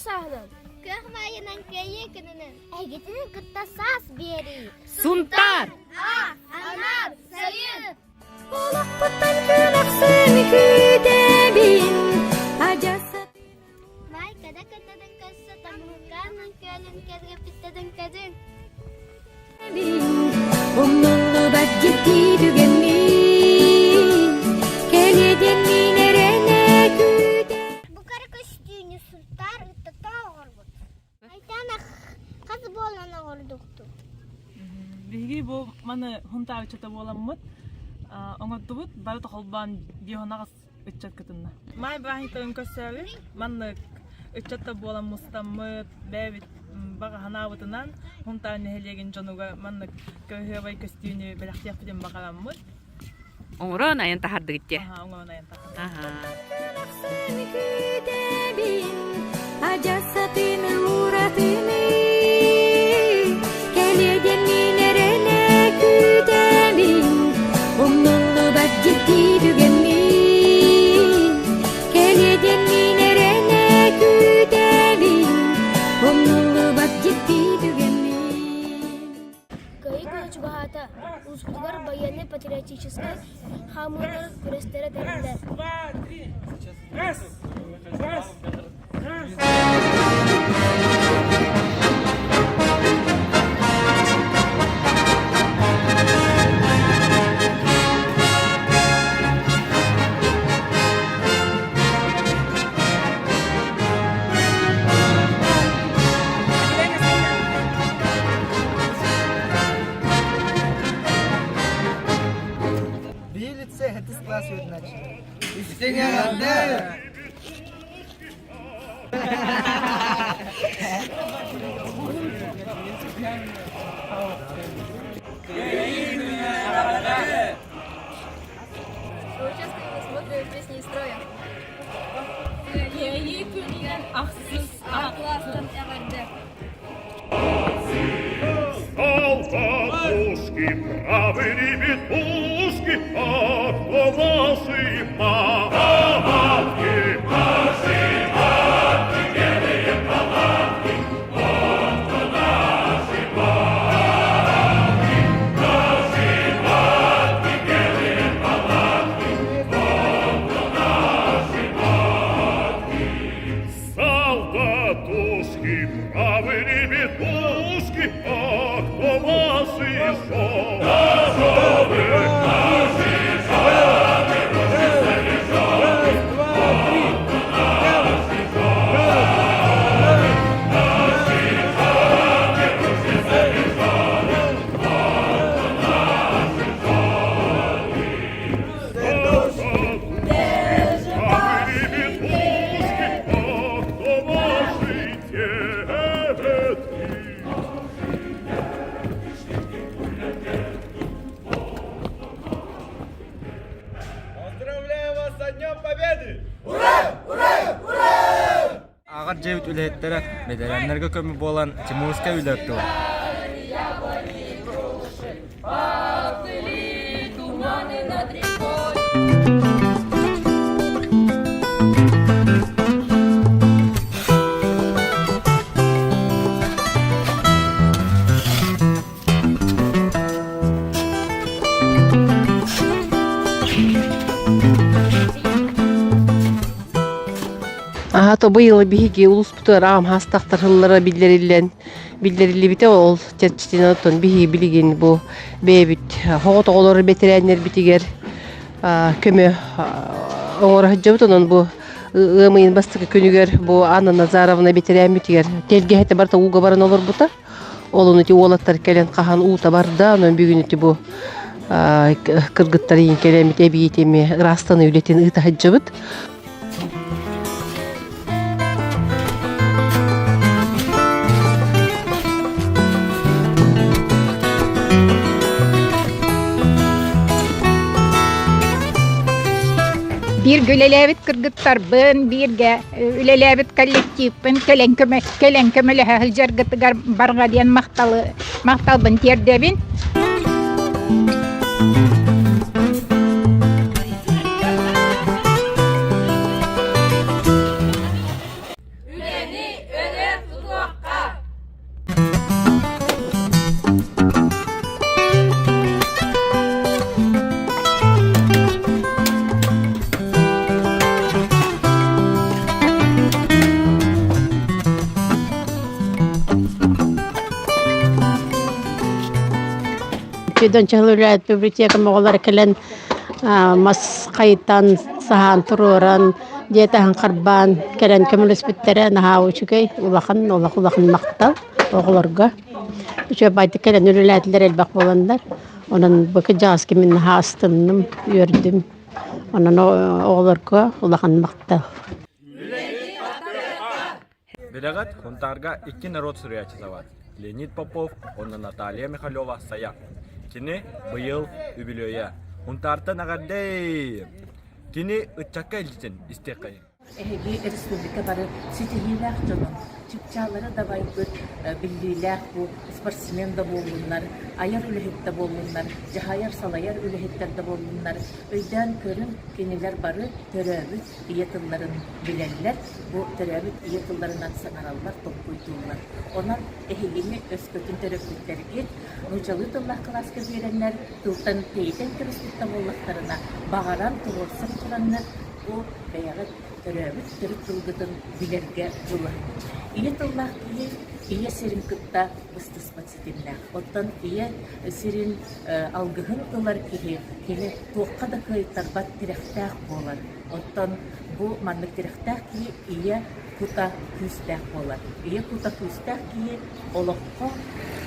сааһынан! Күөх маайынан кыайыы күнүнэн эһигитини кытта саас биэрии! Сунтаар! А! Анар! Сайын! Олохпуттан күн ахсын күүтэбин адьас Маайкада кытадын көрсө таммыкаанын күөлүн кэргэппиттэтин кэдин. Умнуллубат дьикти түгэммин кэлиэтин мин эрэнэ күүтэ Бу кэрэ көстүүнү Сунтаар ыттата оҕорбут. Айтана хас буолан оҕордукту? Биһиги бу маны Һунтаар ыччата буоламмыт оҥордубут бары тохолбоон биоһонаҕас ыччат кытынна. Маай бырааһынньыктарын көрсөөрү маннык ыччаттар буолан мустаммыт, бэйэбит баҕа санаабытынан Һунтаар нэһилиэгин дьонугар маннык кыраһыабай көстүүнү бэлэхтиэхпитин баҕараммыт. Оҥорон айан таһардыгыт дии. Аһа, оҥорон айан таһардыгыт. Аһа. Күүтэбин адьас атын уратыны кэлиэдин мин эрэнэ күүтэбин умнуллубат дьикти түгэммин кэлиэдин мин эрэнэ күүтэбин умнуллубат дьикти түгэммин Кыайыы күнэ чугаһаата, улууспутугар байыаннай-патриотическай хаамыылар күрэстэрэ тэриллэр. Раз, раз, раз. Биһи лице хэтис класс үөрэнээччилэрэ. Истиҥ эҕэрдэ! Участвуем в смотре песни из строя. Кыайыы күнүнэн ахсыс А класстан эҕэрдэ! Солдатушки, правы ребятушки, а кто ваши матки? Наши матки, белые палатки, вот кто наши матки. Наши матки, белые палатки, вот кто наши матки. Солдатушки, правы ребятушки, а кто ваши жены? Наши жены, Раз, два, три. Раз, раз, Поздравляю вас со Днем Победы! Ааҕар дьиэбит үлэһиттэрэ бэтэрээннэргэ көмө буолан Тимурскай үлэ ыыттылар. Аһа быйыл биһиги улууспутугар аҕам хаастахтарыллара биллэриллэн биллэриллибитэ ол чэрчитинэн оттон биһиги билигин бу бэйэбит оҕолор бэтэрээннэрбитигэр көмө оҥоро сылдьабыт онон бу ыам ыйын бастакы күнүгэр бу Анна Назаровна бэтэрээммитигэр тэлгэһэтэ барыта ууга баран олорбута Ол ону ити уолаттар кэлэн хаһан уута барда, онон бүгүн ити бу кыргыттар ийин кэлэммит эбиитими ыраастаныы үлэтин ыыта сылдьабыт. Бииргэ үлэлээбит кыргыттарбын, бииргэ үлэлээбит коллективпын кэлэн көмө кэлэн көмөлөһө сылдьаргытыгар барҕа диэн махталы махталбын тиэрдэбин. Үлэни Сүдэн чыһыл үлээт библиотекам оҕолоро кэлэн мас хайытан, саһаан туруоран, дьиэ таһын харбаан кэлэн көмөлөспүттэрэ наһаа үчүгэй, улахан, олох улахан махтал оҕолорго. Үчүгэй баайдык кэлэн үлэлээтилэр элбэх буоланнар. Онон бу кырдьаҕаска мин наһаа астынным, үөрдүм. Онон оҕолорго улахан махтал. Билэҕит, Хунтаарга икки норуот суруйааччыта баар: Леонид Попов уонна Наталья Михалева Сайа. Кини быйыл үбүлүөйэ. Хунтаартан эҕэрдэй! Кини ыччакка илдьитин истиэххэйиҥ. Эһиги республика бары ситиһиилээх дьонун, чыпчааллары дабайбыт биллиилээх бу спортсмен да буоллуннар, айар үлэһит да буоллуннар, дьаһайар-салайар үлэһиттэр да буоллуннар, өйдөөн көрүҥ, кинилэр бары төрөөбүт ийэ тылларын билэллэр, бу төрөөбүт ийэ тылларынан саҥараллар, толкуйдууллар. Онон эһигини өскөтүн төрөппүттэргит нууччалыы тыллаах кылааска биэрэннэр, тылтан тэйитэн кэбиспит да буоллахтарына, баҕаран туруорсан тураҥҥыт бу бэйэҕит төрөөбүт төрүт тылгытын билэргэ дьулуһуҥ. Ийэ тыллаах киһи ийэ сирин кытта быстыспат ситимнээх. Оттон ийэ сирин алгыһын ылар киһи кини туохха да кыайтарбат тирэхтээх буолар. Оттон бу маннык тирэхтээх киһи ийэ кута күүстээх буолар. Ийэ кута күүстээх киһи олоххо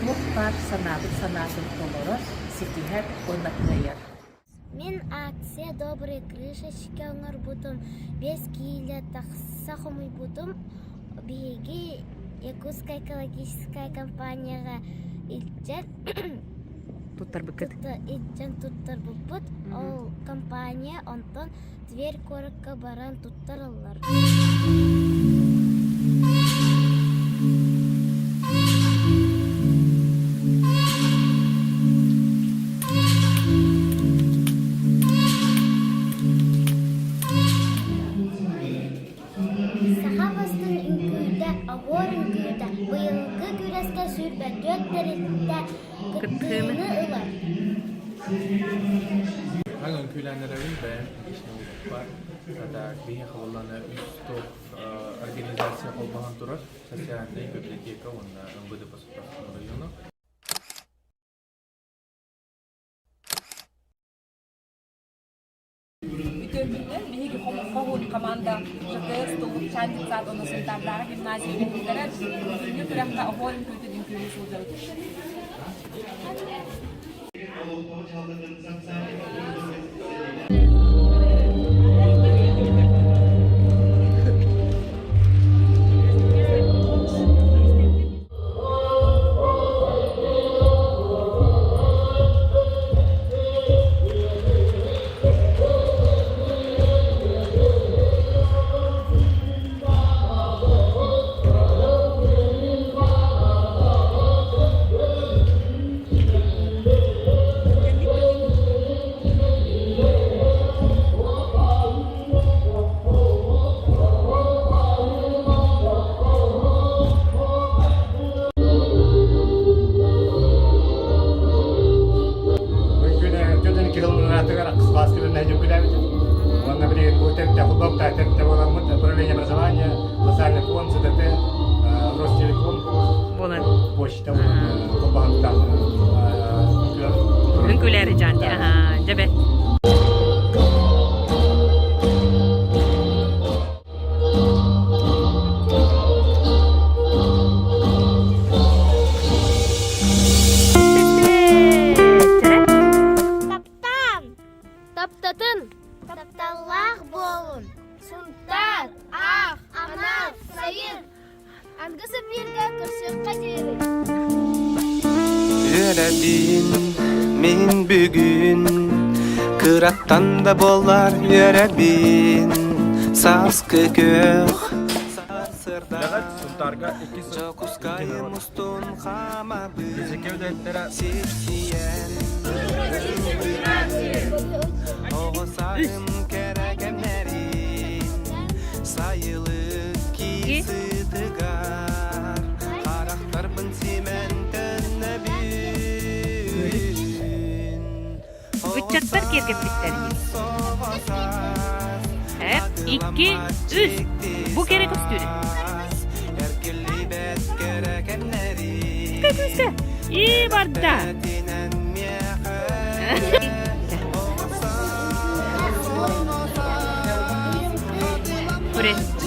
туох баар санаабыт санаатын толорор, ситиһэр уонна кыайар. Мин акция «Добрые крышечки» оҥорбутум, 5 киилэ тахса хомуйбутум. Биһиги Якутская экологическая компанияҕа илдьэн Туттарбыккыт. илдьэн туттарбыппыт. Ол компания онтон Тверь куоракка баран туттараллар. Саха бастыҥ үҥкүүтэ, оһуор үҥкүүтэ быйылгы күрэскэ 24 тэрилтэ кыттыыны ылар. Аҥ үҥкүүлээн эрэбин бэйэм лично бар. Так, биһиэхэ буоллаҕына үс топ организация холбоһон турар. Социальная библиотека уонна МВД по Сунтарскому району. Үтүөкүннэр биһиги хомуһун команда ЖТС Туллукчаан детсад уонна Сунтаардааҕы гимназия үҥкүүлэрэ бүгүҥҥү күрэххэ оһуор үҥкүүтүн үҥкүүлүү сылдьабыт. Социальный фонд, ЦТТ, Ростелеком, почта Үҥкүүлээри дьаан дьэ Таптаан! Таптатын! Тапталлаах буолун! Сунтаар, аах, анаат, сайын! Аныгы саппиирга көрсүөххэ диэри. Үөрэбин мин бүгүн кыраттан да буоллар үөрэбин сааскы күөх Үлэҕит Сунтаарга иккис Дьокуускайым народ. устун хаамабын Биэчэкэ үлэһиттэрэ сипсийэн Оҕо сааһым кэрэ кэмнэрин сайылык киисытыгар харахтарбын симэн төннөбүн Ыччаттар киэргэппиттэр Эп, икки, үс. Бу кэрэ көстүүрү. Эргиллибэт кэрэ кэмнэрин Көтүсэ. И барда. Күрэс.